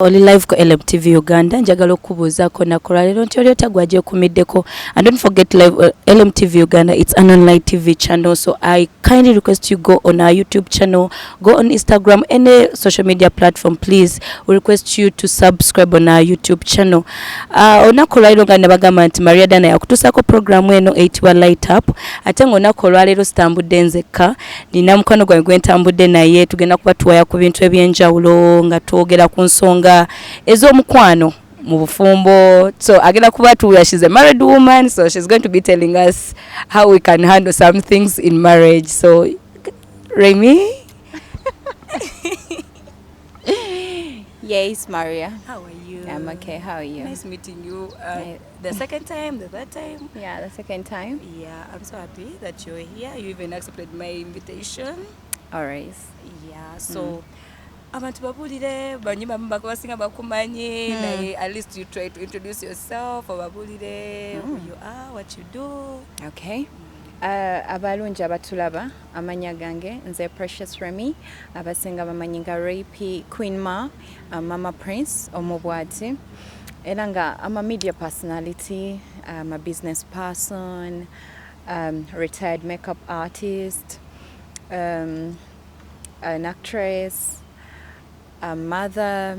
Oli live ku LMTV Uganda. Njagala okubuuzaako nnaku lwaleero nti oli otya gwagyekumiddeko. And don't forget, live LMTV Uganda, it's an online TV channel, so I kindly request you go on our YouTube channel, go on Instagram, any social media platform. Please, we request you to subscribe on our YouTube channel. Olunaku olwaleero nga nabagamba nti Maria Dana yakutuusako programu eno eyitibwa Light Up, ate nga olunaku olwaleero sitambudde nzekka, nina mukwano gwange gwe ntambudde naye. Tugenda kuba tuwaya ku bintu ebyenjawulo nga twogera ku nsonga ez'omukwano mu bufumbo. So agenda kuba tuwaya, she's a married woman, so she's going to be telling us how we can handle some things in marriage. So Remy. Yes, Maria. How are you? I'm okay. How are you? Nice meeting you. The second time, the third time? Yeah, the second time. Yeah, I'm so happy that you're here. You even accepted my invitation. All right. Yeah, so abantu babulire banyuma basinga bakumanyi, naye at least you try to introduce yourself, obabulire who you are, what you do. Okay. Abalungi abatulaba, amanya gange nze Precious Remy, abasinga bamanyi nga Ray P, Queen Ma, Mama Prince omubwati, era nga I'm a media personality, I'm a business person, retired makeup artist, an actress, a mother,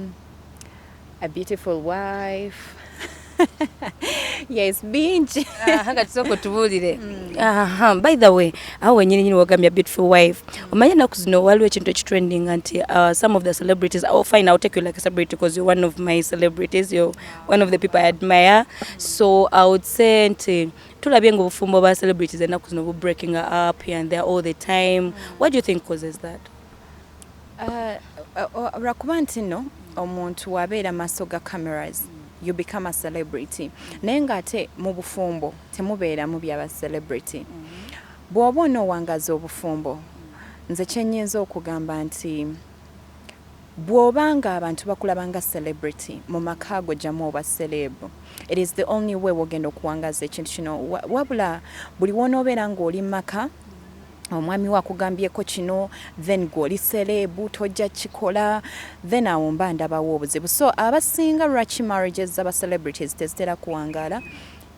a beautiful wife. Yes, bingi. Aha, nga tusooka otubuulire. Aha, by the way, awo wenyini nyini wagambye beautiful wife, omanyi ennaku zino waliwo ekintu ekitrendinga nti some of the celebrities, oh fine, I'll take you like a celebrity because you're one of my celebrities, you're one of the people I admire. So I would say nti tulabye nga obufumbo bwa celebrities ennaku zino bu breaking up here and there all the time. What do you think causes that? Lwakuba nti nno omuntu wabeera maaso ga cameras, you become a celebrity, naye ng'ate mu bufumbo temubeeramu byaba celebrity. Bw'oba onoowangaza obufumbo, nze kyenyinza okugamba nti bw'oba nga abantu bakulaba nga celebrity, mu maka go gyamu oba celeb. It is the only way wogenda okuwangaza ekintu kino. Wabula buli wonoobeera ng'oli mu maka, omwami we akugambyeko kino, then gw'oli celeb tojja kikola, then awo mba ndabawo obuzibu. So abasinga lwaki marriages z'aba celebrities tezitera kuwangaala,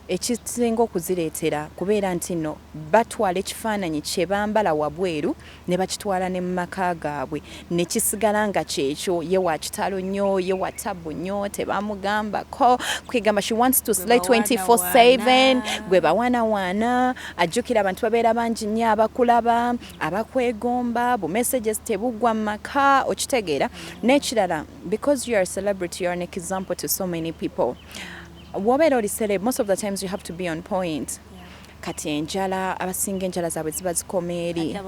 ekisinga okuzireetera kubeera nti nno batwala ekifaananyi kye bambala wabweru ne bakitwala ne mu maka gaabwe, ne kisigala nga kyekyo. Ye wa kitalo nnyo, ye wa tabu nnyo, tebamugambako kwegamba, she wants to slay 24/7, gwe bawaanawaana. Ajjukira abantu babeera bangi nnyo abakulaba, abakwegomba, bu messages tebuggwa mu maka, okitegeera? N'ekirala, because you are a celebrity, you are an example to so many people. Bw'obeera oli celeb, most of the times you have to be on point. Kati enjala, abasinga enjala zaabwe ziba zikoma eri.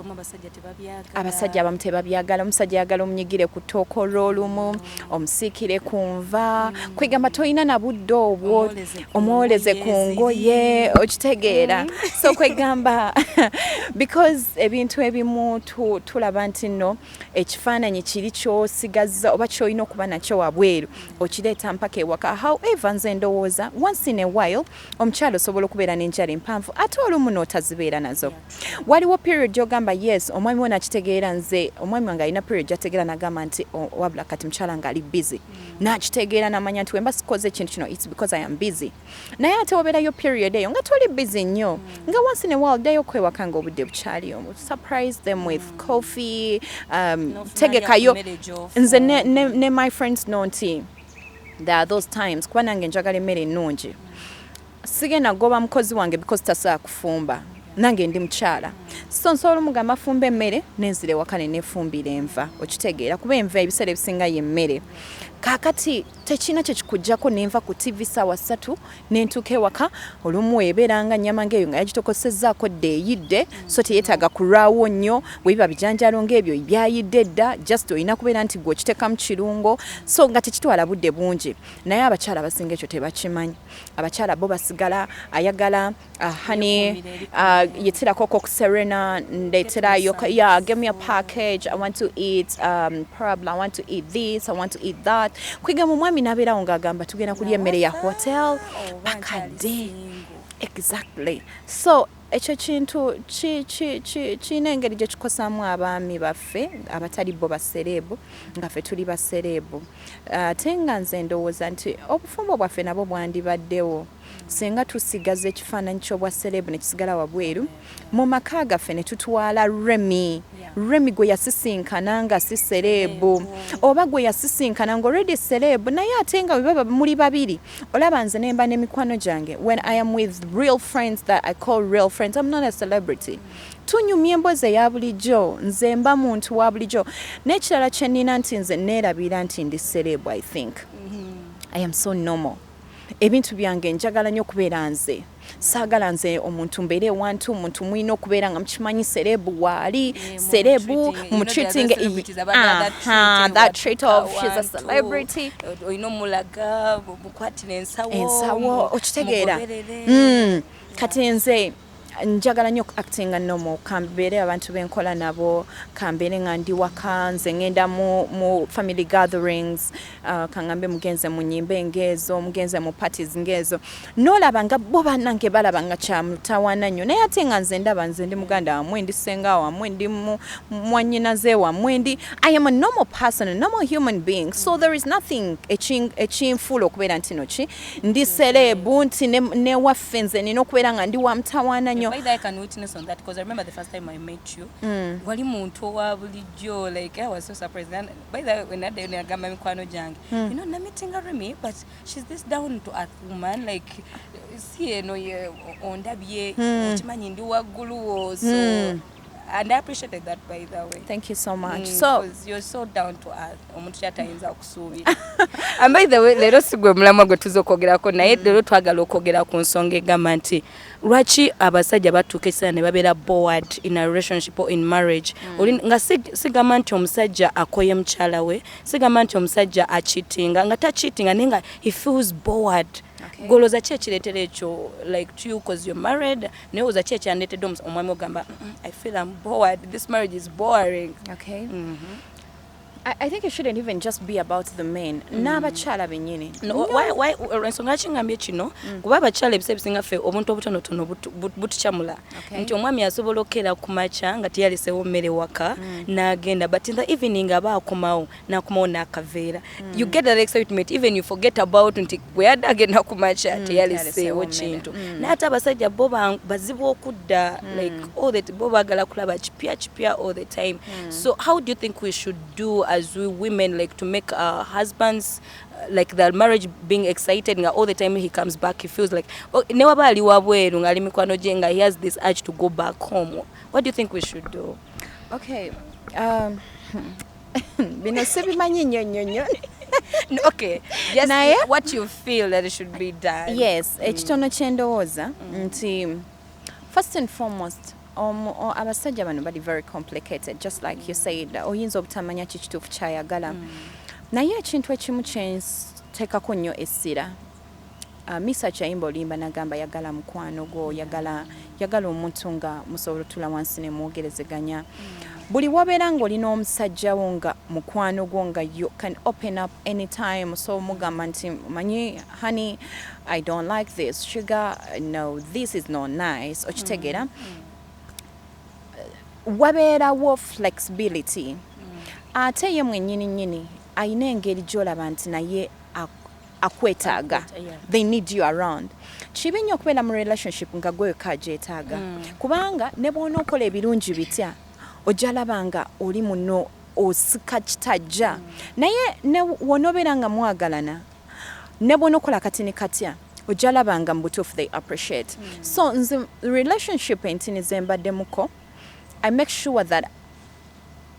Abasajja abamu tebabyagala. Omusajja ayagala omunyigire ku ttooka olw'olumu, omusiikire ku nva, kwegamba tolina na budde obwo omwoleze ku ngoye, okitegeera? So kwegamba because ebintu ebimu tulaba nti nno ekifaananyi kiri ky'osigazza oba ky'olina okuba nakyo wabweru okireeta mpaka ewaka. However, nze ndowooza once in a while omukyala osobola okubeera n'enjala empanvu, ate olumu n'otazibeera nazo. Waliwo period gy'ogamba yes, omwami we nakitegeera. Nze omwami wange alina period gyategeera nagamba nti, "Oh, wabula kati mukyala nga ali busy," nakitegeera namanya nti wemba sikoze ekintu kino, it's because I am busy. Naye ate wabeerayo period eyo nga toli busy nnyo, nga once in a while ddayo kwewaka nga obudde bukyaliyo, surprise them with coffee, tegekayo. Nze ne my friends know nti there are those times, kuba nange njagala emmere ennungi, sigenda goba mukozi wange because tasobola kufumba. Nange ndi mukyala, so nsobola omugamba afumba emmere nenzira ewaka neneefumbira enva, okitegeera? Kuba enva ebiseera ebisinga yemmere. Kaakati tekirina kyekikugjako nenva ku TV saawa 3 nentuuka ewaka, olumu ebeera nga nnyama ngaeyo nga yagitokosezzaako dda eyidde, so teyeetaaga kulwawo nnyo. Bwe biba bijanjalo ng'ebyo byayidde dda, just olina kubeera nti gwe okiteekamu kirungo, so nga tekitwala budde bungi. Naye abakyala abasinga ekyo tebakimanyi. Abakyala bo basigala ayagala, "Honey, yitirako ku Serena, ndeeterayo, yeah, give me a package, I want to eat, probably I want to eat this, I want to eat that." Kwegamba omwami n'abeerawo ng'agamba tugenda kulya emmere ya hotel paka dde. Exactly. So Ekyo kintu kirina engeri gye kikosaamu abaami baffe abatali bo ba celeb, nga ffe tuli ba celeb. Ate nga nze ndowooza nti obufumbo bwaffe nabwo bwandibaddewo singa tusigaza ekifaananyi ky'obwa celeb ne kisigala wabweru mu maka gaffe, ne tutwala Remy. Remy gwe yasisinkana nga si celeb, oba gwe yasisinkana nga already celeb, naye ate nga bwe baba muli babiri. Olaba nze nemba n'emikwano gyange, when I am with real friends that I call real friends, I'm not a celebrity. Tunyumya emboozi eya bulijjo, nze mba muntu wa bulijjo. N'ekirala kye nnina nti nze neerabira nti ndi celeb. I think I am so normal. Ebintu byange njagala nnyo okubeera nze. Saagala nze omuntu mbeere ewantu omuntu mulina okubeera nga mukimanyi celeb waali, celeb mutreating, that trait of she's a celebrity. Olina omulaga, mukwatira ensawo. Ensawo, okitegeera? Kati nze njagala nnyo actinga normal, kambeere abantu benkola nabo, kambeere nga ndi waka, nze ngenda mu family gatherings, kaŋŋambe mugenze mu nyimbe ngeezo, mugenze mu parties ngeezo, noolaba nga bo bannange balaba nga kyamutawaana nnyo, naye ate nga nze ndaba nze ndi muganda wammwe, ndi ssenga wammwe, ndi mwannyinaze wammwe, ndi I am a normal person, a normal human being. So there is nothing ekinfuula okubeera nti no ki ndi celeb, nti newaffe nze nina okubeera nga ndi wa mutawaana nnyo. By the way, I can witness on that because I remember the first time I met you. Wali muntu owa bulijjo, like I was so surprised. And by the way, when I nagamba mikwano gyange, nameetinga Remy, but she's this down to earth woman, like si eno ye ondabye, okimanyi ndi waggulu wo, so and I appreciated that, by the way. Thank you so much. So 'Cause you're so down to earth, omuntu kyatayinza kusuubira. And by the way, leero si gwe mulamwa gwe tuza okwogerako, naye leero twagala okwogera ku nsonga egamba nti lwaki abasajja batuuka ekiseera ne babeera bored in a relationship or in marriage. Nga sigamba nti omusajja akoye mukyala we, sigamba nti omusajja acheatinga, nga tacheatinga, naye nga he feels bored. Golooza ki ekireetera ekyo, like to you, 'cause you're married, naye olowooza ki ekyandeetedde omwami ogamba, I feel I'm bored, this marriage is boring"? Okay. I think it shouldn't even just be about the men. N'abakyala bennyini. No, ensonga kingambye kino kuba abakyala ebiseera ebisinga ffe obuntu obutonotono butukyamula. Nti omwami asobola okukeera ku makya nga teyalesewo mmere waka n'agenda, but in the evening aba akomawo, n'akomawo n'akaveera. You get that excitement, even you forget about nti bwe yadde agenda ku makya teyaleseewo teyaleseewo mmere. kintu. Naye ate abasajja bo bazibu okudda, like all the bo baagala kulaba kipya kipya all the time. So how do you think we should do as we women, like to make our husbands, like the marriage being excited, nga all the time he comes back he feels like, oh, ne waba ali wabweru ng'ali mikwano gye, nga he has this urge to go back home? What do you think we should do? Okay. Bino sibimanyi nnyo nnyo nnyo. No, okay, just what you feel that it should be done. Yes, ekitono kye ndowooza nti first and foremost, abasajja bano bali very complicated, just like you said, oyinza obutamanya ki kituufu kyayagala. Naye ekintu ekimu kyenteekako nnyo essira, Misa kyayimba oluyimba nagamba yagala mukwano gwo, yagala yagala omuntu nga musobola otula wansi ne mwogerezeganya. Buli wabeera ng'olina omusajja wo nga mukwano gwo, nga you can open up anytime, so mugamba nti, "Manyi honey, I don't like this. Sugar, no, this is not nice," okitegeera? Wabeerawo flexibility. Ate ye mwennyini nnyini ayina engeri gy'olaba nti naye akwetaaga. They need you around. Kibi nnyo okubeera mu relationship nga gwe wekka agyetaaga, kubanga ne bw'onookola ebirungi bitya, ojja laba nga oli muno osika kitajja. Naye ne wonoobeera nga mwagalana, ne bw'onookola katini katya, ojja laba nga mu butuufu they appreciate. So nze relationship entini ze mbaddemuko, I make sure that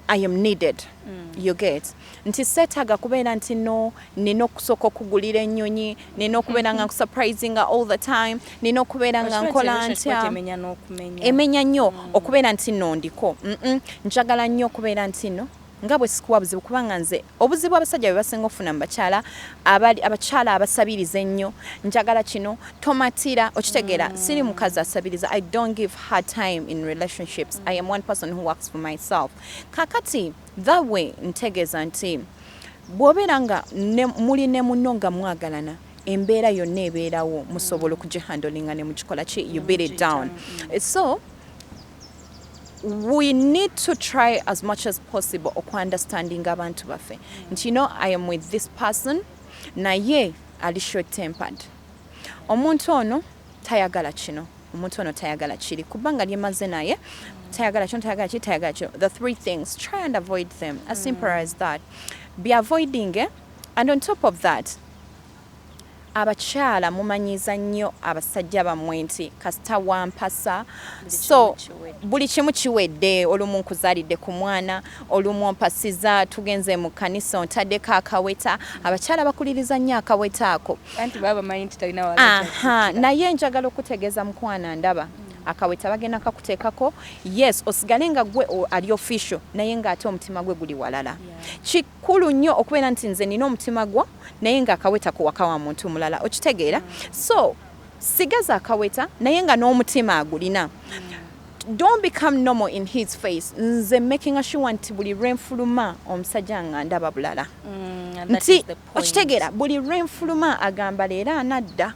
I am needed. You get nti seetaaga kubeera nti no nina okusooka okugulira ennyonyi, nina okubeera nga nkusurprisinga all the time, nina okubeera nga nkola ntya. Emenya n'okumenya. Emenya nnyo okubeera nti nno ndiko. Njagala nnyo okubeera nti nno nga bwe sikuwa buzibu, kubanga nze obuzibu abasajja bwe basinga okufuna mu bakyala abali abakyala abasabiriza ennyo, njagala kino, tomatira, okitegeera? Siri mukazi asabiriza. I don't give hard time in relationships. I am one person who works for myself. Kakati that way ntegeeza nti bw'obeera nga muli ne munno nga mwagalana, Embeera yonna ebeerawo musobola okugihandlinga ne mugikola ki, you beat it down. So we need to try as much as possible okuunderstanding abantu baffe nti, I am with this person, naye ali short tempered. Omuntu ono tayagala kino, omuntu ono tayagala kiri, kubanga lyemaze naye tayagala kino, tayagala kiri, tayagala kino. The three things, try and avoid them, as simple as that. Be avoiding, eh? And on top of that, abakyala mumanyiza nnyo abasajja bammwe nti kasita wampasa, so buli kimu kiwedde. Olumu nkuzaalidde ku mwana, olumu ompasiza, tugenze mu kkanisa, ontaddeko akaweta. Abakyala bakuliriza nnyo akaweta ako. Anti baba bamanyi nti talina. Aha, naye njagala okutegeeza mukwana, ndaba akaweta bagenda kakuteekako, yes, osigale nga gwe ali official, naye ng'ate omutima gwe guli walala. Kikulu nnyo okubeera nti nze nina omutima gwo, naye ng'akaweta kuwaka wa muntu mulala, okitegeera? So sigaza akaweta, naye nga n'omutima agulina. Don't become normal in his face. Nze making sure nti buli lwenfuluma omusajja nga ndaba bulala, nti okitegeera, buli lwenfuluma agamba leero anadda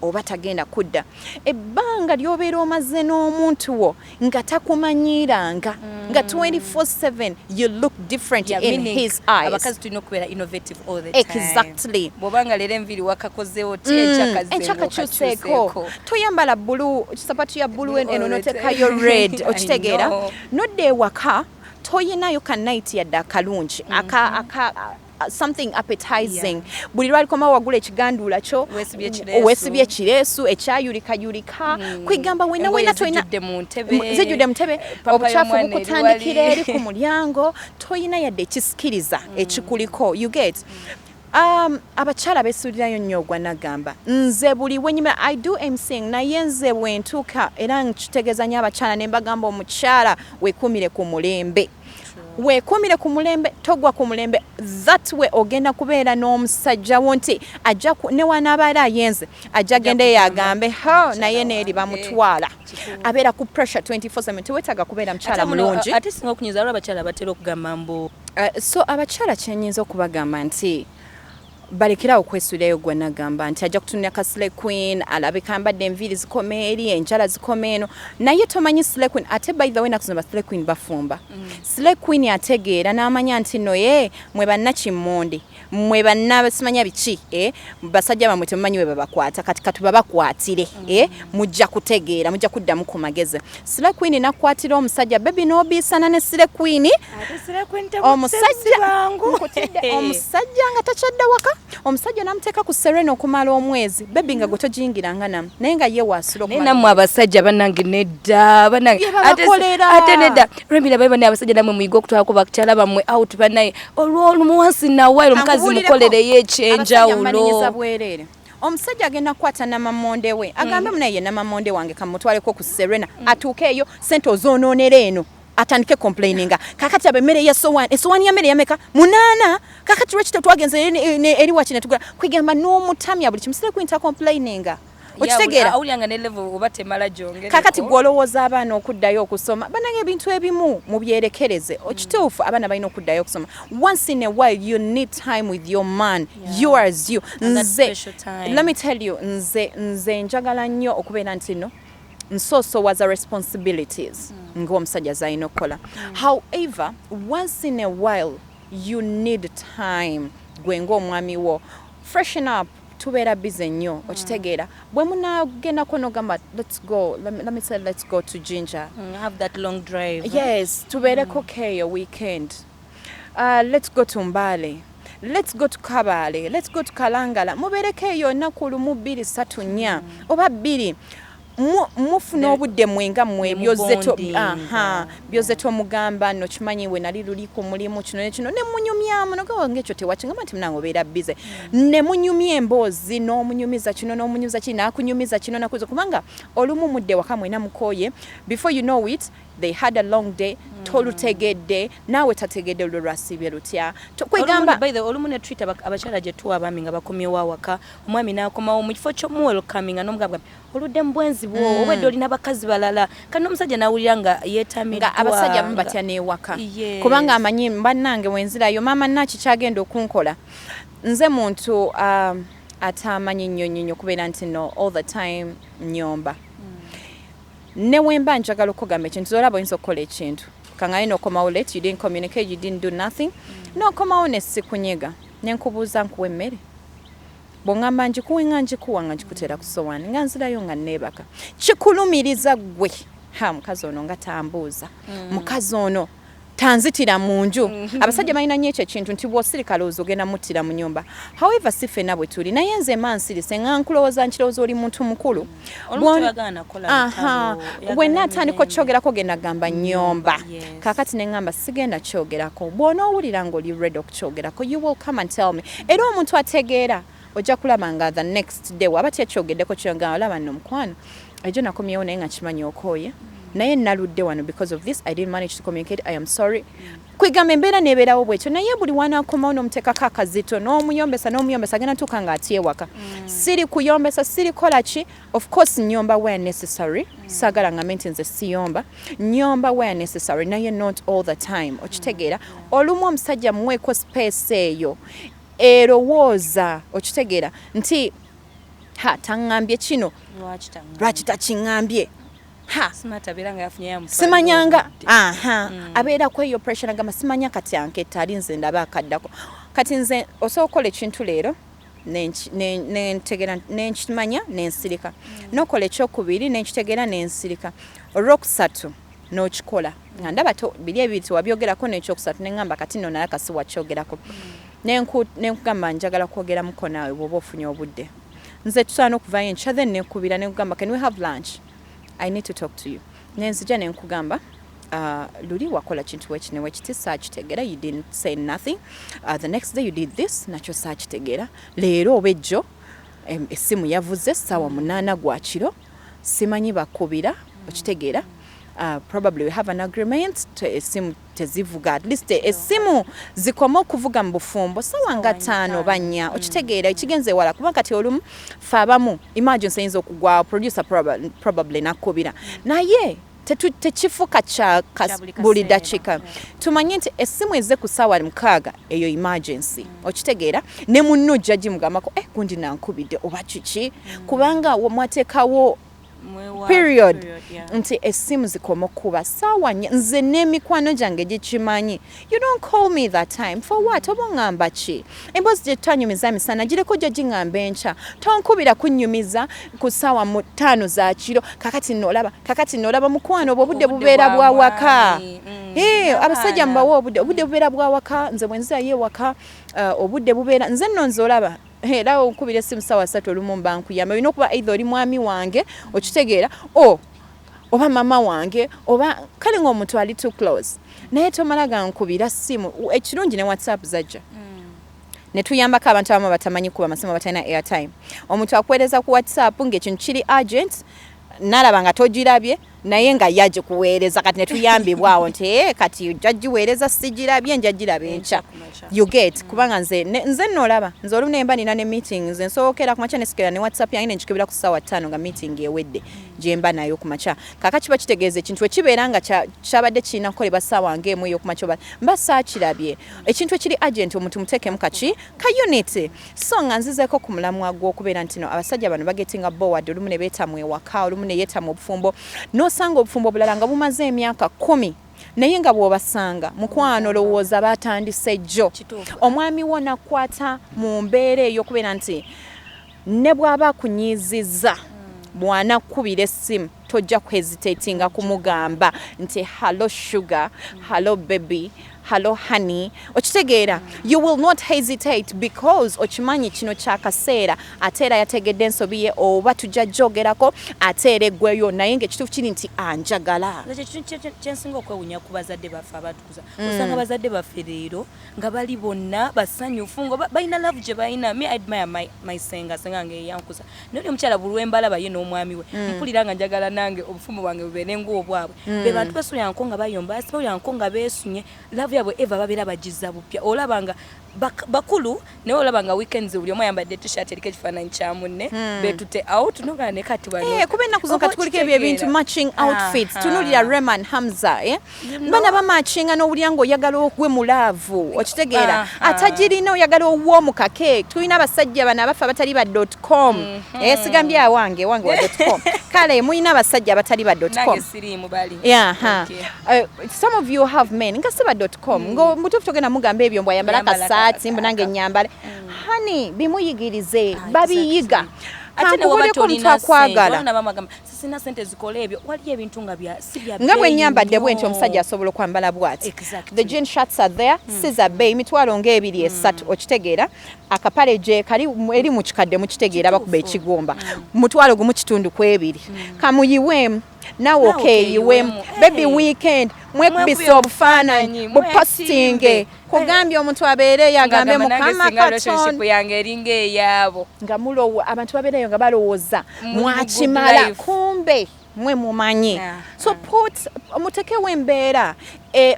oba tagenda kudda. Ebbanga ly'obeera omaze n'omuntu wo nga takumanyiiranga, nga 24/7 you look different in his eyes. Abakazi tulina okubeera innovative all the time. Exactly. Bw'obanga leero enviiri wakakozeewo ti, enkyakakyuseeko, toyambala blue, sapatu ya blue eno notekayo red, okitegeera? Nodda ewaka toyinayo ka night yadde akalungi, aka something appetizing. Buli lwalikoma wagula ekiganduula kyo, weesibye ekireesu ekyayulikayulika, kwegamba wena wena tolina, zijjudde mu ntebe, obukyafu bukutandikira eri ku mulyango, toyina yadde ekisikiriza ekikuliko, you get? Abakyala besuulirayo nnyo ogwa nagamba. Nze buli wenyuma, I do MCing, naye nze bwentuuka era nkitegeeza nnyo abakyala ne mbagamba, omukyala weekuumire ku mulembe, weekuumire ku mulembe, togwa ku mulembe. That way ogenda kubeera n'omusajja wo nti ajja ne wanaaba ayenze ajja gendeyo agambe ho, naye neeri bamutwala, abeera ku pressure 24/7. Teweetaaga kubeera mukyala mulungi. Ate singa okunyiza, waliwo abakyala batera okugamba mbu So abakyala kyenyinza okubagamba nti balekerawo okwesuulirayo gwe nagamba nti ajja kutunira ka slay queen, alabeka ambadde enviiri zikoma eri, enjala zikoma eno, naye tomanyi slay queen. Ate by the way, naku zino ba slay queen bafumba. Slay queen ategeera n'amanya nti no ye mwe bannakimmondi, mwe banna simanya biki, eh, basajja bamwe temumanyi we babakwata, kati katubabakwatire, eh, mujja kutegeera, mujja kuddamu ku magezi. Slay queen nakwatira omusajja baby n'obiisana ne slay queen, omusajja nkutidde, omusajja nga takyadda waka, omusajja namuteeka ku Serena okumala omwezi, baby nga gwe togiyingiranga namu, naye nga ye waasula. Naye nammwe abasajja bannange, nedda bannange. Bye babakolera. Ate nedda, lwembira babe bannaye abasajja, nammwe muyige okutwalako bakyala bammwe out bannaye, olwolumu once in a while omukazi mukolereyo Abasajja mbanenyeza ekyenjawulo. Bwereere. Omusajja agenda kukwata namamonde we agambe, munaye ye namamonde wange, kamutwaleko ku Serena. Atuuke eyo sente ozonoonera eno, atandike complaininga, kakati aba emmere yesowaani, esowaani ya mmere yameka munaana, kakati lwaki tetwagenze eri waki netugula? Kwegamba n'omutamya buli kimu, slay queen complaininga, okitegeera? Awulira nga ne level oba temala gyongereko. Kakati gwe olowooza abaana okuddayo okusoma, banange ebintu ebimu mubyerekereze. Okituufu abaana balina okuddayo okusoma. Once in a while you need time with your man. You as you. And that Nze special time. Let me tell you, nze njagala nnyo okubeera nti no nsoosowaza responsibilities ng'omusajja zalina okukola. However, once in a while you need time gwe ng'omwami wo. Freshen up, tubeera busy nnyo, okitegeera? Bwe munagendako nogamba, let's go, let me say, let's go to Jinja. Have that long drive. Yes, tubeereko keeyo weekend. Let's go to Mbale, let's go to Kabale, let's go to Kalangala, mubeereko eyo ennaku lumu, bbiri, ssatu, nnya oba bbiri. Mufuna obudde mwenga mmwe. Ne byozeto mubondinga. Aha, byoze tomugamba no kimanyi we nali luli ku mulimu kino ne kino, ne munyumyamu nogamba ngaekyo tewakingamba nti munange obeera busy, ne munyumya emboozi, n'omunyumiza kino, n'omunyumiza kino, n'akunyumiza kino nakuza, kubanga olumu mudde waka mwena mukooye, before you know it they had a long day. Tolutegedde, naawe tategedde lwe lwasiibye lutya. Kwegamba By the way, olumu ne treat abakyala gye tuwa abaami nga bakomyewo awaka, omwami n'akomawo, mu kifo ky'omuwelcoming nga n'omugamba oludde mu bwenzi bwo, obwedde olina bakazi balala, kandi n'omusajja n'awulira nga yeetamiddwa. Nga abasajja mubatya n'ewaka. Yes. Kubanga amanyi bannange wenzirayo maama naki kyagenda okunkola. Nze muntu Atamanyi nnyo nnyo nnyo kubeera nti no, all the time nyomba. Ne wemba njagala okugamba ekintu, olaba oyinza okukola ekintu kangaye nokomawo late, you didn't communicate, you didn't do nothing, nokomawo nesikunyega, nenkubuuza, "Nkuwa emmere?" Bw'oŋŋamba ngikuwe, nga ngikuwa, nga ngikuteera ku sowaani, nga nzirayo nga neebaka. Kikulumiriza ggwe, "Ha, mukazi ono nga tambuuza, mukazi ono tanzitira mu nju." Abasajja balina nnyo ekyo ekintu nti bw'osirika lowooza ogenda muttira mu nyumba. However, si ffenna bwe tuli, naye nze ma nsirise nga nkulowooza, nkirowooza oli muntu mukulu. Olumu toyagala nakola lutalo, oyagala Bwe naatandika mirembe. okukyogerako, genda gamba nyomba. Kaakati ne ŋŋamba sigenda kyogerako. Bw'onoowulira ng'oli ready okukyogerako, you will come and tell me. Era omuntu ategeera ojja kulaba nga the next day waba tyekyogeddeko, kyogamba, "Olaba nno mukwano, ejo nakomyewo naye nga kimanyi okooye, naye naludde wano because of this, I didn't manage to communicate, I am sorry." Kwegamba embeera nebeerawo bwetyo, naye buli wanakomawo n'omuteekako akazito n'omuyombesa n'omuyombesa, agenda tuuka nga atyewaka. Siri kuyombesa, siri kola ki. Of course nyomba where necessary. Saagala ngambe nti nze siyomba. Nyomba where necessary, naye not all the time. Okitegeera? Olumu omusajja muweeko space eyo erowooza. Okitegeera nti, "Ha, taŋŋambye kino." Lwaki taŋŋambye? Lwaki takiŋŋambye? Ha. Smart abeera nga yafunye yamusajja Simanyanga obudde. Aha, abeerako eyo pressure, nagamba, "Simanya kati anketta ali, nze ndaba akaddako." Kati nze osobola okukola ekintu leero nentegeera, nenkimanya, nensirika. Nokola ekyokubiri, nenkitegeera, nensirika. Olwokusatu n'okikola nga ndaba biri ebiri tewabyogerako, n'ekyokusatu neŋŋamba, "Kati nno naye kasi wakyogerako." Nenkugamba, "Njagala kwogeramuko naawe bw'oba ofunye obudde." Nze tusaana okuvayo enkya, then nenkubira nenkugamba, "Can we have lunch? I need to talk to you." Nenzija nenkugamba, "Luli wakola kintu weki ne wekiti, saakitegeera, you didn't say nothing. The next day you did this, nakyo saakitegeera. Leero oba ejjo essimu yavuze ssaawa 8 gwa kiro, simanyi bakubira." Okitegeera? Probably we have an agreement essimu tezivuga, at least essimu zikome okuvuga mu bufumbo sawa nga 5 oba 4. Okitegeera? Ekigenze ewala, kuba kati olumu fe abamu emergency eyinza okugwa, producer probably nakubira, naye tekifuka kya Kya buli buli kaseera. dakiika. Tumanye nti essimu ezze ku ssaawa 6, eyo emergency. Okitegeera? Ne munno ojja gimugambako, "Eh, gundi nankubidde oba kiki?" Kubanga mwateekawo Mwewa period yeah. nti essimu zikoma okuba ssaawa 4. Nze n'emikwano gyange gikimanyi, you don't call me that time. For what? Oba oŋŋamba ki? Emboozi gye tutanyumiza misana gireko, gyo giŋŋamba enkya. Tonkubira kunnyumiza ku ssaawa 5 za kiro. Kakati nnoolaba, kakati nnoolaba mukwano, obwo obudde Obudde bubeera bwa bwa waka. mwami, Eh, abasajja n'abaana. Mubawe obudde. Obudde bubeera bwa waka. Nze bwe nzirayo ewaka, obudde bubeera nze nno nze olaba era onkubira essimu ssaawa 3, olumu mba nkuyamba. Olina okuba either oli mwami wange, okitegeera, o oba mama wange, oba kale ng'omuntu ali too close, naye tomala gankubira ssimu. Ekirungi ne WhatsApp zajja ne tuyambako abantu abamu batamanyi kuba masimu, batalina airtime. Omuntu akuweereza ku WhatsApp ng'ekintu kiri urgent, nalaba nga togirabye, naye nga ye agikuweereza. Kati ne tuyambibwawo nti, "Eh, kati ojja giweereza, sigirabye, nja giraba enkya." You get? Kubanga nze nze nno olaba nze olumu nemba nina ne meeting, nze nsookera ku makya nesikera ne WhatsApp yange nenkikebera ku ssaawa 5 nga meeting ewedde gyemba nayo ku makya. Kaaka kiba kitegeeza ekintu ekibeera nga kyabadde kirina kukolebwa ssaawa ng'emu ey'okumakya, oba mba saakirabye. Ekintu ekiri urgent, omuntu muteekemu kaki ka unit. So nga nzizeeko ku mulamwa gw'okubeera nti no abasajja bano bagetinga bored, olumu ne beetamwa ewaka, olumu ne yeetamwa obufumbo, n'osanga obufumbo obulala nga bumaze emyaka 10, naye nga bw'obasanga mukwano lowooza batandise jjo. Kituufu. Omwami wo nakwata mu mbeera ey'okubeera nti ne bw'aba akunyiizizza, bw'anakkubira essimu tojja kuhesitatinga kumugamba nti, "Hello sugar, hello baby, hello honey." Okitegeera? You will not hesitate because okimanyi kino kyakaseera, ate era yategedde ensobi ye, oba tujja gyogerako ate era eggweyo, naye ngaekituufu kiri nti anjagala. Nze kyekintu kyensinga okwewunya ku bazadde baffe abatukuza, osanga bazadde baffe leero nga bali bonna basanyufu, nga balina love gye balina. Me, I admire my senga, senga nga eyankuza, naye oli omukyala buli lwembalaba ye n'omwami we, mpulira nga njagala nange obufumbo bwange bubeere ng'obwabwe. Be bantu besulyanko nga bayomba, sibawulyanko nga beesunye love. yabwe eva babeera bagiza bupya. Olaba nga bakulu, naye olaba nga weekends buli omu ayambadde T-shirt eriko ekifaananyi kya munne, betute out nogana ne kati bano. Eh, kuba ennaku zino Oba kati kuliko ebyo ebintu, okitegeera. matching outfits. Tunulira Rema and Hamza, eh? You know? Bana bamatchinga n'owulira ng'oyagala ogwe mu love, okitegeera? Aha. Atagirina oyagala ow'omukake. Tulina abasajja bano abafa abatali ba .com. Eh, sigambye awange, wange wa .com. Kale mulina abasajja abatali ba .com. Nange siriimu bali. Yeah, huh. Okay. Some of you have men nga si ba .com, nga mutuufu togenda mugamba ebyo mbu ayambala Yambala akasaati, mbu nange nyambale. Honey, bimuyigirize, babiyiga. Ate ne woba Kankubuuleko, omuntu tolina ssente, akwagala waliwo n'abamagamba sisina sente zikola ebyo, waliyo ebintu nga bya si bya nga bwe bbeeyi nyambadde nnyo. bwe nti, omusajja asobola okwambala bw'ati. Exactly. The jean shirts are there, si za bbeeyi, mitwalo ng'ebiri, esatu, okitegeera? Akapale gye kali eri mu kikadde, mukitegeera, bakuba ekigomba 1.5 ku ebiri, kamuyiweemu naawe. Naawe Okeeyiweemu. okeeyiweemu. Baby, Hey. weekend mwekubisa Mwekubye obufaananyi, obufaananyi, bupostinge. mwetimbe. Kugambye omuntu abeereyo agambe, Ng'agamba, nange Mukama singa relationship Katonda yange eringa eyaabo. Nga mulowo, abantu babeereyo nga balowooza Muli mu mwakimala. good life. Kumbe mwe mumanyi. So put, mutekewo embeera,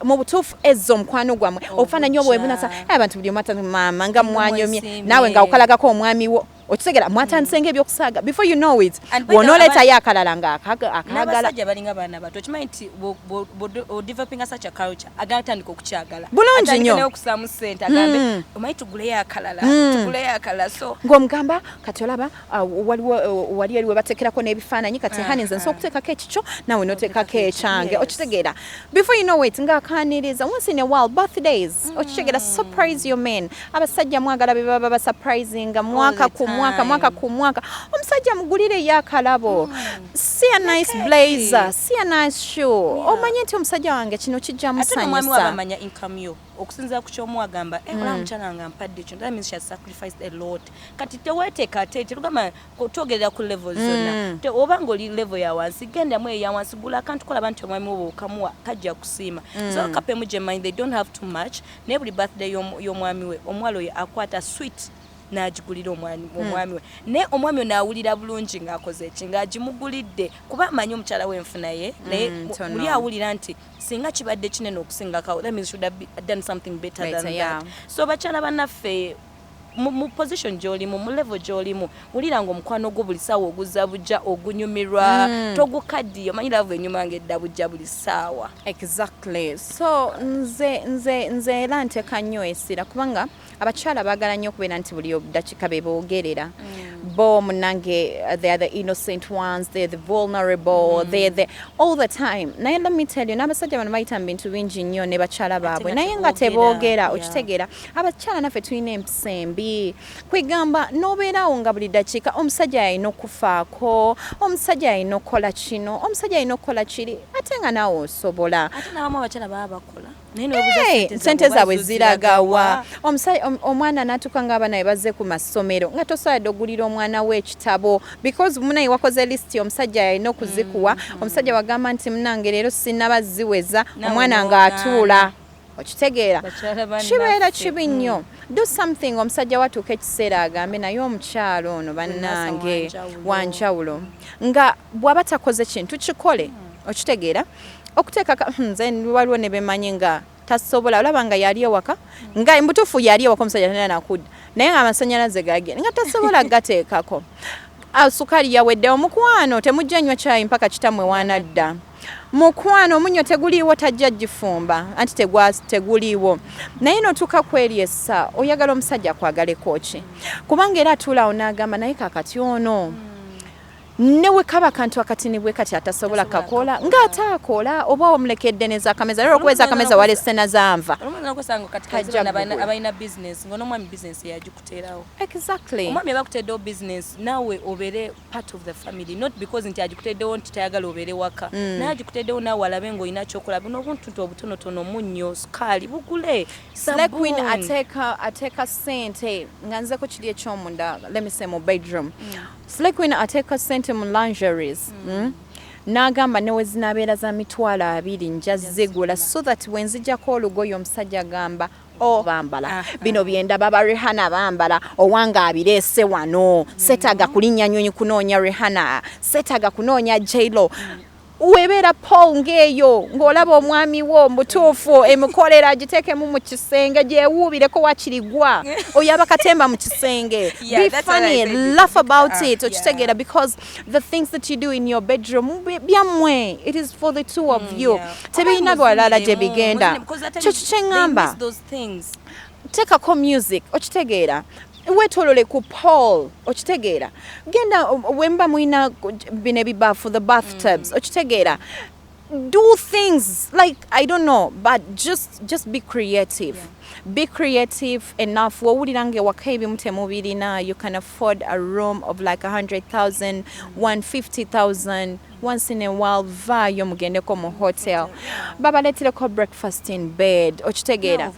mu butuufu ezza omukwano gwammwe, obufaananyi obwo bwebunasa abantu buli omu atandika, maama nga mwanyomye. Mwesiimye. Naawe nga okalagako omwami wo, okitegera? Mwatandise ng'ebyokusaaga, before you know it, And by the- bw'onooleetayo akalala ng'akaagala. N'abasajja balinga baana bato, okimanyi nti odevelopinga such a culture, agatandika okukyagala. Bulungi Atandika nnyo. naye okusaamu ssente, agambe omanyi tuguleyo akalala, tuguleyo akalala, so Ng'omugamba kati olaba, waliwo wali eri we bateekerako n'ebifaananyi kati, honey, nze nsobola okuteekako ekikyo, naawe n'oteekako ekyange. Okitegeera? Before you know it, ng'akaaniriza. Once in a while, birthdays, okitegeera? Surprise your men. Abasajja mwagala be baba basurprisinga mwaka the ku mwaka, time. Mwaka ku mwaka. Omusajja mugulireyo akalabo, si a nice blazer, si a nice shoe, omanye nti omusajja wange kino kijja Ate n'omwami musanyusa. wabamanya income yo, okusinziira ku kyomu agamba, eh, olaba mukyala nga mpadde kino, that means she has sacrificed a lot. Kati teweeteeka, ate tetugamba twogerera ku level zonna. Oba ng'oli level ya wansi, gendamu eya wansi, gula akantu kolaba nti omwami wo okamuwa kajja kusiima. So kapemu gye mmanyi, they don't have too much, naye buli birthday y'omwami we, omuwala oyo akwata sweet n'agigulira omwami we, naye omwami ono awulira bulungi ng'akoze eki, ng'agimugulidde, kuba amanyi omukyala we enfuna ye, naye Ntono. muli awulira nti singa kibadde kinene okusingakawo, that means should have done something better Better, than yeah. that. So bakyala bannaffe, mu position gy'olimu, mu level gy'olimu, wulira nga omukwano gwo buli ssaawa oguzza bujja, ogunyumirwa, togukaddiye. Omanyi love enyuma ng'edda bujja buli ssaawa. Exactly. So nze era nteeka nnyo essira, kubanga abakyala baagala nnyo okubeera nti buli dakiika be boogerera bo munange, they are the innocent ones, they are the vulnerable, they are the all the time. Naye let me tell you, n'abasajja bano bayita mu bintu bingi nnyo ne bakyala baabwe, nga naye nga teboogera. teboogera. Okitegeera? Abakyala naffe tulina empisa embi, kwegamba n'obeerawo nga buli dakiika omusajja alina okufaako, omusajja alina okukola kino, omusajja alina okukola kiri, ate nga naawe osobola. Ate n'abamu abakyala baba bakola, naye newebuuza Hey, sente zaabwe ziragawa? Omwana n'atuuka ng'abaana be bazze ku masomero, nga tosobola ogulira omwana we ekitabo because munaye wakoze lisiti, omusajja yalina okuzikuwa. Omusajja wagamba nti munange leero sinaba ziweza, Naawe omwana n'ogaana. ng'atuula, okitegeera? Bakyala bannaffe. Kibeera kibi nnyo. Do something, omusajja watuuka ekiseera agambe, naye omukyalo ono bannange wanjawulo. Wanjawulo. Nga bw'aba takoze kintu kikole, okitegeera? Okuteeka nze waliwo ne bemanyi nga tasobola, olaba nga yali ewaka, nga mbutuufu yali ewaka, omusajja talina nakudda, naye nga amasanyalaze gagenda, nga tasobola gateekako. Ah, sukaali yawedde, omukwano temujja nywa kyayi mpaka kitammwe wanadda, mukwano omunnyo teguliiwo, tajja gifumba anti teguliiwo. Naye notuuka kweri essa, oyagala omusajja akwagaleko ki? Kubanga era atuulaawo n'agamba, naye kakati ono ne we kaba kantu akatini bwe kati atasobola Tasobola kakola, kakola. Ng'ate akola, oba omulekedde nezakameza, era okuweza akameza walese nazanva. Olumwe nokusanga kati Tajja kazi bano kugula. abalina business, ng'onomwami business yagikuteerawo. Exactly. Omwami aba akuteddewo business, naawe obeere part of the family, not because nti agikuteddewo nti tayagala obeere waka, naye agikuteddewo naawe alabe ng'olina kyokola. Buno obuntuntu obutonotono, munnyo, sukaali, bugule. Slay Queen. Sabbuuni. Ateeka sente nga nzeko kiri ekyomunda, let me say mu bedroom. Slay Queen ateeka sente mu lingeries, N'agamba newe zinaabeera za 20,000 nja zigula, so that bwe nzijjako olugoye omusajja agamba, o bambala bino byendaba ba Rihanna bambala, owange abireese wano, setaaga kulinnya nyonyi kunoonya Rihanna, setaaga kunoonya J.Lo. Webeera pole ng'eyo ng'olaba omwami wo mutuufu, emikolera agiteekemu mu kisenge, gyewuubireko wakirigwa oyo aba katemba mu kisenge. Yeah, Be that's what I funny, said. laugh about it, okitegeera? Because the things that you do in your bedroom byammwe, it is for the two of you. Tebirina balala gye bigenda. Kyo kikyeŋŋamba, teekako music, okitegeera? Weetolole ku pole, okitegeera? Genda wemba mulina bino ebibaafu, the bathtubs, okitegeera? Do things like, I don't know, but just be creative. Be creative enough. Wowulira nga ewaka ebimu temubirina, you can afford a room of like 100,000, 150,000. Once in a while vaayo mugendeko mu hotel, babaleetereko breakfast in bed, okitegeera?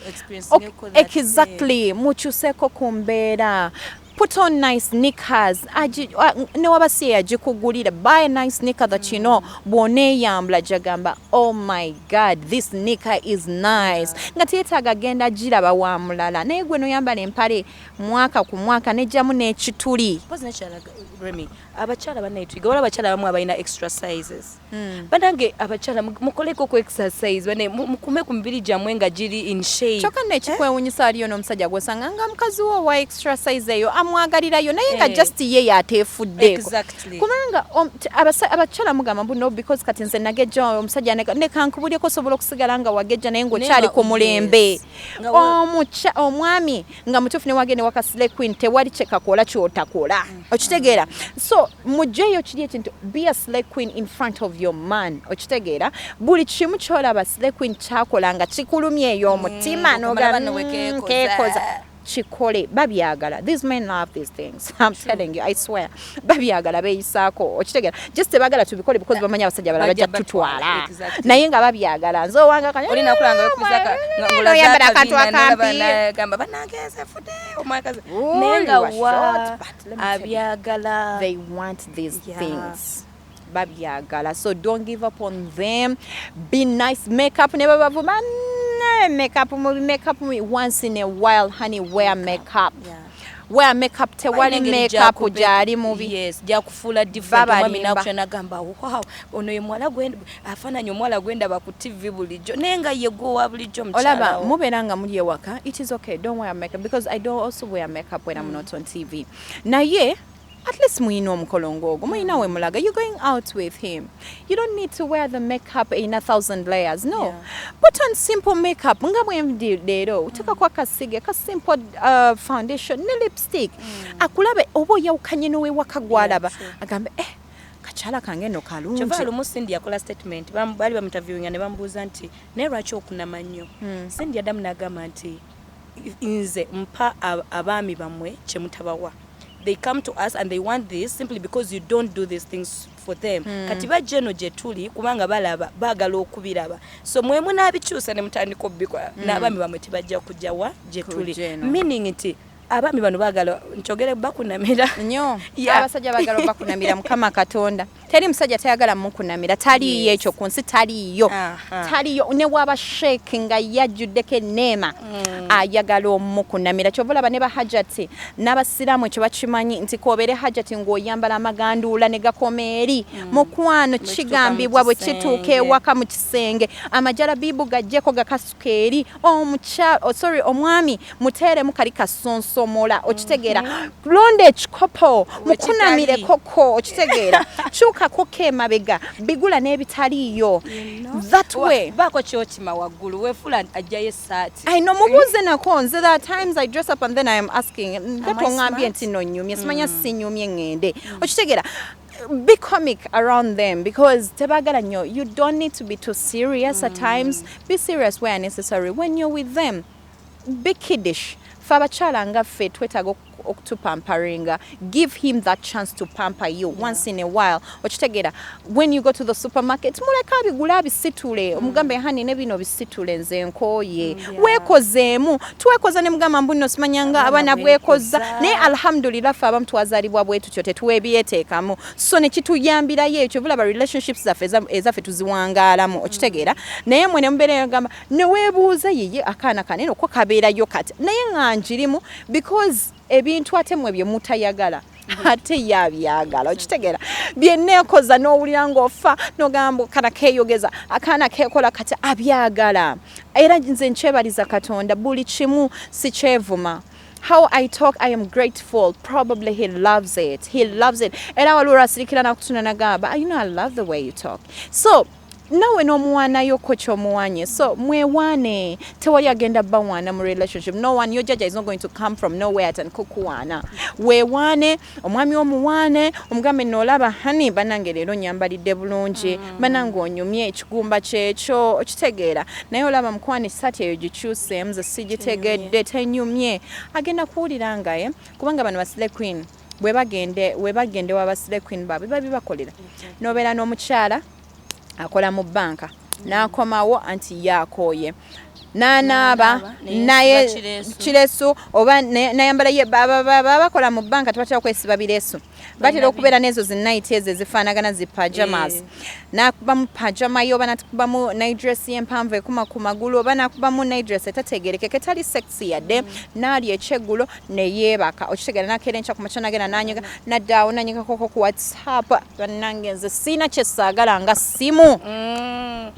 Exactly, mukyuseko ku mbeera. Put on nice knickers. Newaba si yagikugulira, buy a nice knicker that you know bw'oneeyambula jagamba, "Oh my God, this knicker is nice," nga teyeetaaga genda giraba wa mulala. Naye gwe noyambala empale mwaka ku mwaka nejjamu n'ekituli. Remy, abakyala bannaye, waliwo abakyala abamu abalina extra sizes. Banange abakyala, mukoleko ku exercise, bane mukume ku mibiri gyammwe nga giri in shape. Kyokka nno ekikwewunyisa, aliyo n'omusajja gwosanga nga mukazi wo owa extra size eyo amwagalirayo, naye nga just ye yateefuddeeko. Kubanga abakyala mugamba mbu no, because kati nze nagejja omusajja nekankubuleko, osobola okusigala nga wagejja naye ng'okyali ku mulembe. Yes. Nga Omwami nga mutuufu ne wagenda waka slay queen, tewali kyekakola kyotakola, okitegeera? So mugyeyo kiri ekintu, be a slay queen in front of your man, okitegeera? Buli kimu kyolaba slay queen kyakola nga kikulumya eyo omutima, okamala n'ogamba, bano we keekoza." Keekoza kikole, babyagala. These men love these things, I'm telling you, I swear, babyagala, beeyisaako, okitegeera? Just tebagala tubikole because bamanyi abasajja balala bajja Bajja batwala, tutwala. Naye nga babyagala. Nze owanga Olina okulaba nga wekubiza oyambala akantu akampi. Gamba bannange nze omwakazi, Ooh, naye nga you are wa short, but let me tell you, abyagala. They want these things, babyagala, so don't give up on them. Be nice, makeup ne babavuma, "Makeup mubi, makeup mubi." Once in a while, honey, wear makeup. Wear makeup, tewali Balina engeri makeup gyali mubi. Yes, gyakufuula different. Omwami Babalimba. nakusha nagamba, "Wow, ono ye muwala gwe afaananye omuwala gwendaba ku TV bulijjo," naye nga ye gwe owa bulijjo Olaba mukyalawo. Mubeera nga muli ewaka, it is okay, don't wear makeup, because I don't also wear makeup when I'm not on TV. Naye at least muyina omukolo ng'ogwo, muyina we mulaga, you're going out with him, you don't need to wear the makeup in a thousand layers, no. Put on simple makeup nga bwe ndi leero, tekako akasige ka simple, foundation ne lipstick, akulabe oba oyawukanye n'owewaka gwalaba, agambe, "Eh, kakyala kange no kalungi." Kyova lumu Cindy yakola statement, baali bamuinterviewinga ne bamubuuza nti naye lwaki okunama nnyo. Cindy yaddamu n'agamba nti nze mpa abaami bammwe kye mutabawa. They come to us and they want this simply because you don't do these things for them. Kati bajja eno gye tuli kubanga balaba baagala okubiraba, so mwe munaabikyusa ne mutandika obubikola, n'abaami bammwe tebajja kujjawa gye tuli. Kujja eno. Meaning nti abaami bano baagala nkyogere bakunamira. Nnyo. Abasajja baagala obakunamira. Mukama Katonda, teri musajja tayagala mukunamira, taliiyo. Ekyo ku nsi taliiyo. Taliyo. Ne waba sheikh nga yajjuddeko enneema, ayagala omukunamira. Kyova olaba ne bahajati n'abasiraamu ekyo bakimanyi nti kobeere hajati ng'oyambala amaganduula ne gakoma eri, mukwano, Bwe kituuka kigambibwa mu bwe kituuka kisenge. ewaka mu kisenge, amajalabibu gajjeko gakasuka eri oh, sorry, omwami muteeremu kali kasonsomola, okitegeera? Londa ekikopo mukunamire koko, okitegeera? Kyukako emabega, bigula n'ebitaliiyo that way. Baako kyokima waggulu, weefuula ajjayo essaati. I know, mubuuze nako. Nze there are times I dress up and then I am asking, nga Am I toŋŋambye smart? nti no nnyumye, simanya sinyumye ŋŋende, okitegeera? Be comic around them because tebagala nnyo. You don't need to be too serious at times. Be serious where necessary. When you're with them, be kiddish. Fe abakyala nga ffe twetaaga okutupamperinga. Give him that chance to pamper you once in a while, okitegeera? When you go to the supermarket, muleke abigule, abisitule, omugambe, "Honey, ne bino bisitule, nze nkooye." Weekozeemu, twekoza ne mugamba mbu nno simanya nga Abaana abaana bwekoza. bwekoza. Naye alhamdulillah, ffe abamu twazaalibwa bwe tutyo, tetuweebyeteekamu, so ne kituyambirayo ekyo. Bulaba relationships zaffe ezaffe tuziwangaalamu, okitegeera? Naye mwe ne mubeerayo gamba ne weebuuza, yeye akaana kanene ko kabeerayo kati, naye nga njirimu because Ebintu ate mwe bye mutayagala, ate ye abyagala. Okitegeera? Byenneekoza n'owulira ng'ofa n'ogamba kana keeyogeza, akaana keekola kati, abyagala. Era nze nkyebaliza Katonda, buli kimu sikyevuma. How I talk, I am grateful. Probably he loves it. He loves it. Era waliwo lwasirikira nakutuna nagamba, "You know, I love the way you talk." So nawe n'omuwaanayoko kyomuwanye. So mwewaane. Tewali agenda bawaana mu relationship. No one. Your judge is not going to come from nowhere atandika okuwaana. Weewaane, omwami omuwaane, omugambe, "Noolaba honey, bannange leero nyambalidde bulungi, bannange onyumye ekigumba kyekyo." Okitegeera? "Naye olaba mukwano, esaati eyo gikyuseemu, nze sigitegedde, tenyumye." Agenda kuwulira ngaye, kubanga bano ba slay queen bwe bagende, we bagende wa ba slay queen baabwe babibakolera. Nobeera n'omukyala akola mu banka, n'akomawo anti yakooye, n'anaaba naye kiresu oba nayambala ye. Bakola mu banka tebatera kwesiba biresu, batera okubeera n'ezo zi night ezo ezifaanagana zi pajamas. N'akubamu pajama ye oba nakubamu nightdress y'empanvu ekuma ku magulu oba nakubamu nightdress etategerekeka, etali sexy yadde, n'alya ekyeggulo ne yeebaka. Okitegeera? Nakeera enkya ku makya nagenda nanyega, naddaawo nanyegakoko ku WhatsApp. Bannange, nze siina kye saagala nga simu.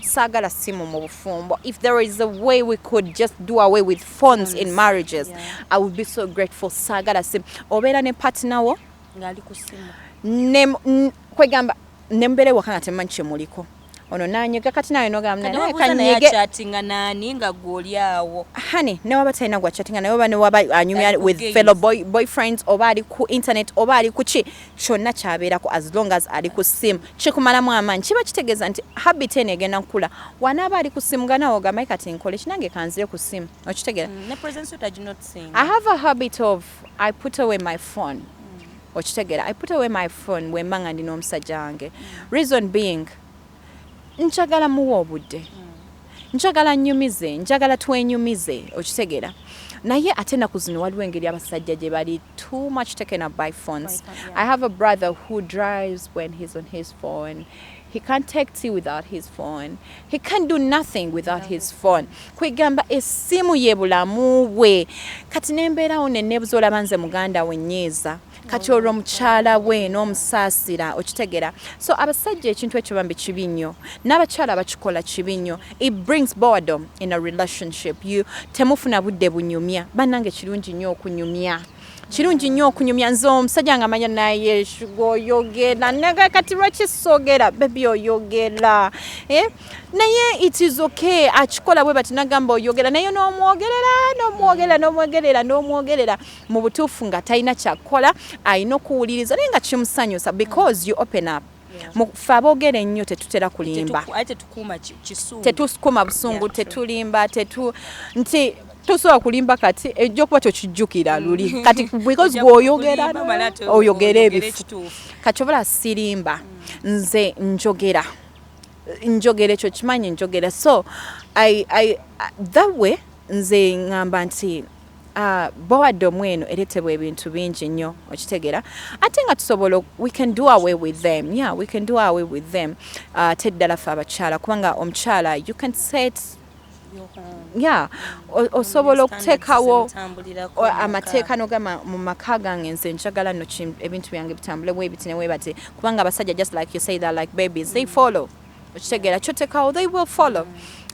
Saagala simu mu bufumbo. If there is a way we could just do away with phones in marriages, I would be so grateful. Saagala simu. Obeera ne partner wo ng'ali ku simu. Kwegamba nembeera ewaka nga temanyi kyemuliko, ono nanyega kati nawe nogamba kati naye wabuuza naye kanyege. Achatinga naani nga gwe oli awo? Honey, newaba talina gwachatinga naye oba newaba anyumya Ali ku with games. fellow boyfriends oba ali ku internet oba ali ku ki kyonna kyabeerako, as long as ali ku simu kikumalamu amaanyi. Kiba kitegeeza nti habit eno egenda nkula. Wanaaba ali ku simu nga nawe ogamba, "Kati nkole kinange, kanzire ku simu." Okitegeera? Ne presence yo taginotisinga. I have a habit of, I put away my phone. Okitegeera? I put away my phone bwe mba nga ndi n'omusajja wange. Reason being, njagala muwa obudde, njagala nnyumize, njagala twenyumize. Okitegeera? Naye ate ennaku zino waliwo engeri abasajja gye bali too much taken up by phones. By phone, yeah. I have a brother who drives when he's on his phone. He can't take tea without his phone. He can't do nothing without his phone. Kwegamba essimu ye bulamu bwe. Kati nembeerawo neneebuza, olaba nze muganda we nnyiiza, kati olwo mukyala we n'omusaasira. Okitegeera? So abasajja ekintu ekyo bambi kibi nnyo, n'abakyala bakikola kibi nnyo. It brings boredom in a relationship. You temufuna budde bunyumya. Bannange, kirungi nnyo okunyumya, kirungi nnyo okunyumya. Nze omusajja nga manya naye oyogera naga, kati lwaki soogera? Baby, oyogera, eh? Naye it is okay, akikola bwe bati nagamba oyogera naye n'omwogerera, n'omwogerera, n'omwogerera, n'omwogerera. Mu butuufu nga talina kyakukola, alina okuwuliriza, naye nga kimusanyusa because you open up. Ffe aboogera ennyo tetutera kulimba. Ate tetukuuma kisungu. Tetusukuma busungu. Yeah, true. Tetulimba, tetu nti tosobola kulimba kati ejja okuba tokijjukira luli kati because Ojja bw'oyogera kulimba, mala ate oyogera oyogere ebifu. ekituufu. Kati obala sirimba, nze njogera, njogera ekyo kimanyi njogera. So that way nze ŋŋamba nti boredom eno ereetebwa ebintu bingi nnyo. Okitegeera? Ate nga tusobola, we can do away with them. Yeah, we can do away with them. Ate ddala ffe abakyala, kubanga omukyala you can set, yeah, osobola okuteekawo amateeka nogamba, "Mu maka gange nze njagala nno ebintu byange bitambule bwebiti ne bwebati," kubanga abasajja, just like you say, that like babies, they follow. Okitegeera? Kyoteekawo they will follow.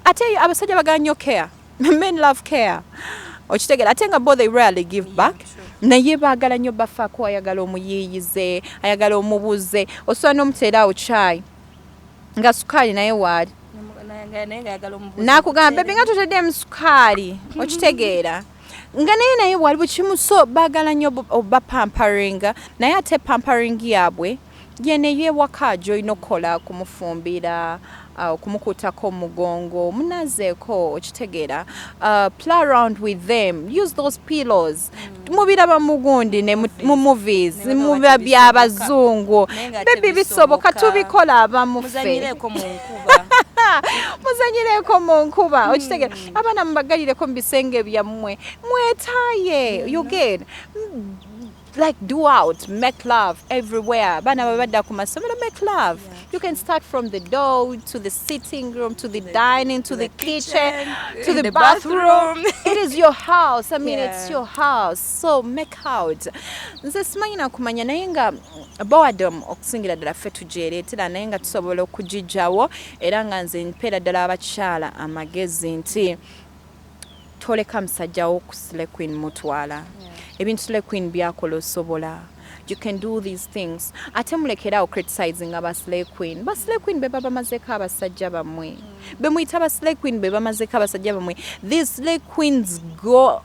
Ate abasajja bagala nnyo care. Men love care. Okitegeera? Ate nga bo they rarely give back, naye baagala nnyo bafaako. Ayagala omuyiiyize, ayagala omubuze. Osobola n'omuteeraawo kyayi nga sukaali naye waali, nakugamba, "Baby, nga toteddemu sukaali." Okitegeera? Nga naye wali bukimu. So baagala nnyo obapamperinga, naye ate pampering yaabwe yene yewaka gy'olina okukola, kumufumbira, okumukuutako omugongo, munazeeko. Okitegeera? Play around with them, use those pillows. Mubiraba mugundi ne mu movies, Ne bagamba muba nti byabazungu. Naye nga Baby, bisoboka, tebisoboka. Tubikola abamu ffe. Muzanyireko mu nkuba. Muzanyireko mu nkuba. Okitegeera? Abaana mubagalireko mu bisenge byammwe, mwetaaye. You get like do out, make love everywhere. Abaana babadda ku masomero, make love. You can start from the door to the sitting room to the dining to the kitchen to the the bathroom. Bathroom. It is your house. I mean, it's your house, so make out. Nze simanyi nakumanya, naye nga boredom okusingira ddala ffe tugyereetera, naye nga tusobola okugijjawo. Era nga nze mpeera ddala abakyala amagezi nti toleka musajja wo ku slay queen mutwala ebintu slay queen byakola. Osobola, you can do these things. Ate mulekerawo criticizing aba slay queen. Ba slay queen be baba bamazeeko abasajja bammwe. Be muyita ba slay queen be bamazeeko abasajja bammwe. These slay queens go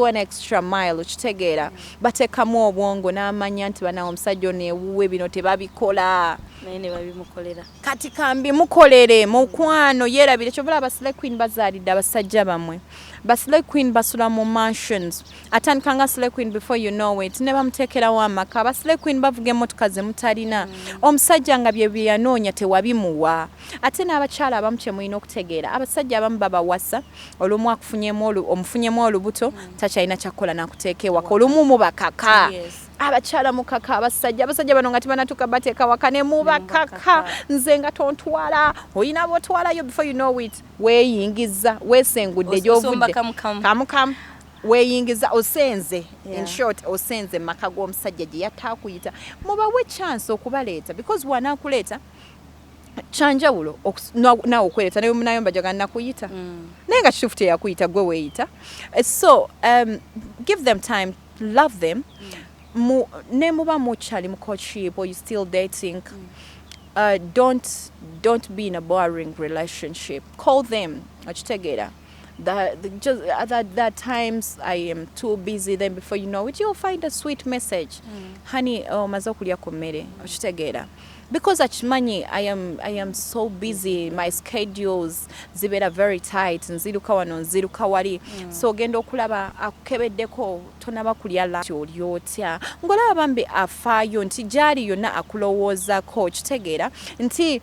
an extra mile, okitegeera? Bateekamu obwongo n'amanya nti banawe omusajja ono ewuwe bino tebabikola, naye ne babimukolera. Kati kambi mukolere mukwano yeerabire. Kyova aba slay queen bazaalidde abasajja bammwe. Ba slay queen basula mu mansions. Atandika nga slay queen, before you know it ne bamuteekerawo amaka. Aba slay queen bavuga emmotoka ze mutalina. Omusajja nga bye byeyanoonya tewabimuwa. Ate n'abakyala abamu kye mulina okutegeera, abasajja abamu babawasa, olumu omufunyemu olubuto, takyalina kyakukola, nakuteeka ewaka. Olumu mubakaka. Abakyala mukaka abasajja. Abasajja bano nga tebanatuuka bateeka waka ne mubakaka, nze nga tontwala, olina botwalayo. Before you know it, weeyingiza, weesengudde gy'ovudde. Osomba kamukamu. Kamukamu weeyingiza, osenze. In short, osenze mu maka g'omusajja gye yataakuyita. Mubawe chance okubaleeta, because wanaakuleeta kyanjawulo naawe okwereeta, naye munayomba jaga nakuyita, naye nga kituufu teyakuyita, gwe weeyita. So give them time, love them. Ne muba mukyali mu courtship or you still dating, don't be in a boring relationship. Call them, okitegeera? The, just at that times I am too busy. Then before you know it, you'll find a sweet message, "Honey, omaze okulya ku mmere?" Okitegeera? Because akimanyi I am so busy, my schedules zibeera very tight, nziruka wano, nziruka wali. So ogenda okulaba akukebeddeko tonaba kulya lunch, oli otya, ng'olaba bambi afaayo nti gyali yonna akulowoozaako. Okitegeera nti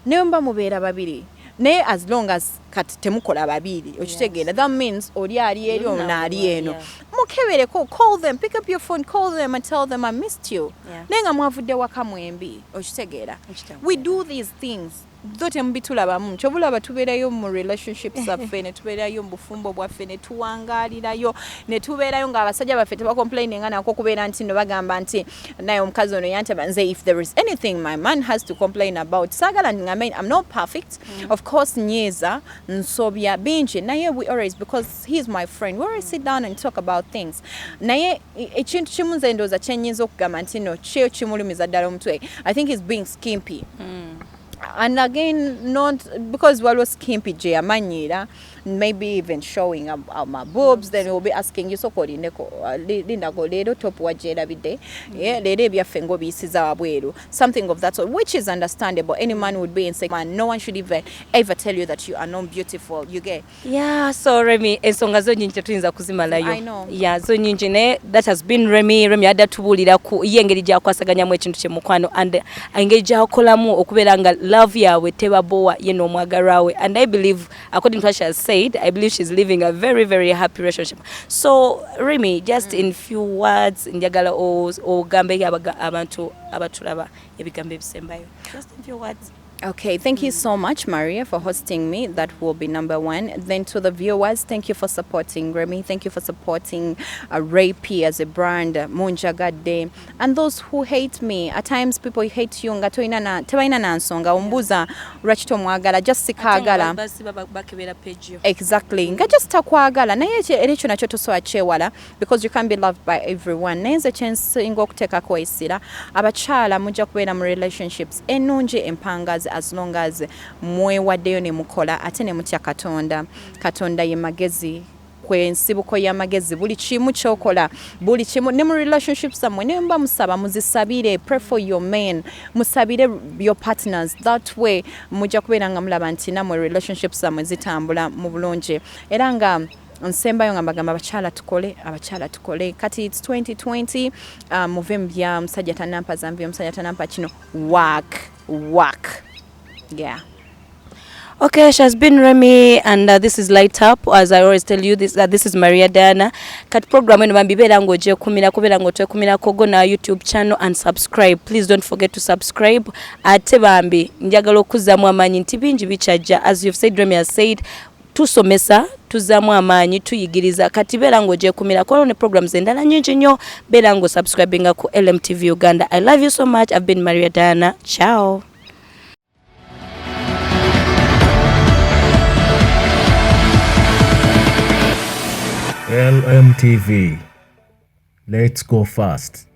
naye muba mubeera babiri, naye as long as kati temukola babiri, okitegeera, that means oli ali eri, ono ali eno. Mukebereko, call them, pick up your phone, call them and tell them, "I missed you." Naye nga mwavudde waka mwembi, okitegeera? Okitegeera. We do these things tho temubitulabamu. Kyobulaba tubeerayo mu relationships zaffe, ne tubeerayo mu bufumbo bwaffe, ne tuwangaalirayo, ne tubeerayo ng'abasajja baffe tebacomplaininga nako okubeera nti no bagamba nti naye omukazi ono yantaba. Nze if there is anything my man has to complain about, saagala ngambe I'm not perfect. Of course nyiiza, nsobya bingi, naye we always, because he is my friend, we always sit down and talk about things. Naye ekintu kimu nze ndowooza kyenyinza okugamba nti no kyo kimulumiza ddala omutwe, I think he's being skimpy. And again, not because waliwo skimpy gye yamanyiira, maybe even showing up my boobs, then he'll be asking you, "Sooka olindeko, lindako, leero top wagyerabidde. Yeah, leero ebyaffe ng'obiyisiza wabweru," something of that sort, which is understandable. Any man would be insecure. Man, no one should even ever tell you that you are not beautiful, you get? Yeah, so Remy, ensonga zo nyingi, tetuyinza kuzimalayo. I know. Yeah, zo nyingi, naye that has been Remy. Remy adda tubuulira ku ye engeri gyakwasaganyamu ekintu kyemukwano and engeri gyakolamu okubeera nga love yaabwe tebabowa, ye n'omwagalwa we. And I believe, according to what she has said, I believe she's living a very, very happy relationship. So Remy, just in few words, njagala ogambe abantu abatulaba ebigambo ebisembayo, just in few words. Okay, thank you so much, Maria, for hosting me. That will be number one. Then to the viewers, thank you for supporting Remy. Thank you for supporting Ray P as a brand, Munjagadde. And those who hate me, at times people hate you nga toyina na tebalina na nsonga, ombuuza lwaki tomwagala, just sikaagala. Basiba bakebera page yo. Exactly, nga just takwagala, naye era ekyo nakyo tosobola kyewala because you can't be loved by everyone. Naye nze kyensinga okuteekako essira, abakyala mujja kubeera mu relationships ennungi empangazi as long as mwewaddeyo ne mukola ate ne mutya Katonda. Katonda ye magezi, kwensibuko y'amagezi. Buli kimu kyokola, buli kimu, ne mu relationships zammwe, ne muba musaba, muzisabire. Pray for your men, musabire your partners. That way mujja kubeera nga mulaba nti nammwe relationships zammwe zitambula mu bulungi. Era nga nsembayo nga mbagamba, abakyala tukole, abakyala tukole. Kati it's 2020, muve mu bya musajja tanampa zambi, omusajja tanampa kino. Work, work, yeah. Okay, she has been Remy and this is Light Up. As I always tell you, this is Maria Diana. Kati program eno bambi beera ng'ogyekumira kubeera ng'otwekumirako, go na YouTube channel and subscribe. Please don't forget to subscribe. Ate bambi njagala okuzzaamu amaanyi nti bingi bikyajja. As you've said, Remy has said, tusomesa, tuzzaamu amaanyi, tuyigiriza. Kati beera ng'ogyekumirako ne programs endala nyingi nnyo. Beera ng'osubscribinga ku LMTV Uganda. I love you so much. I've been Maria Diana. Ciao. LMTV. Let's go fast.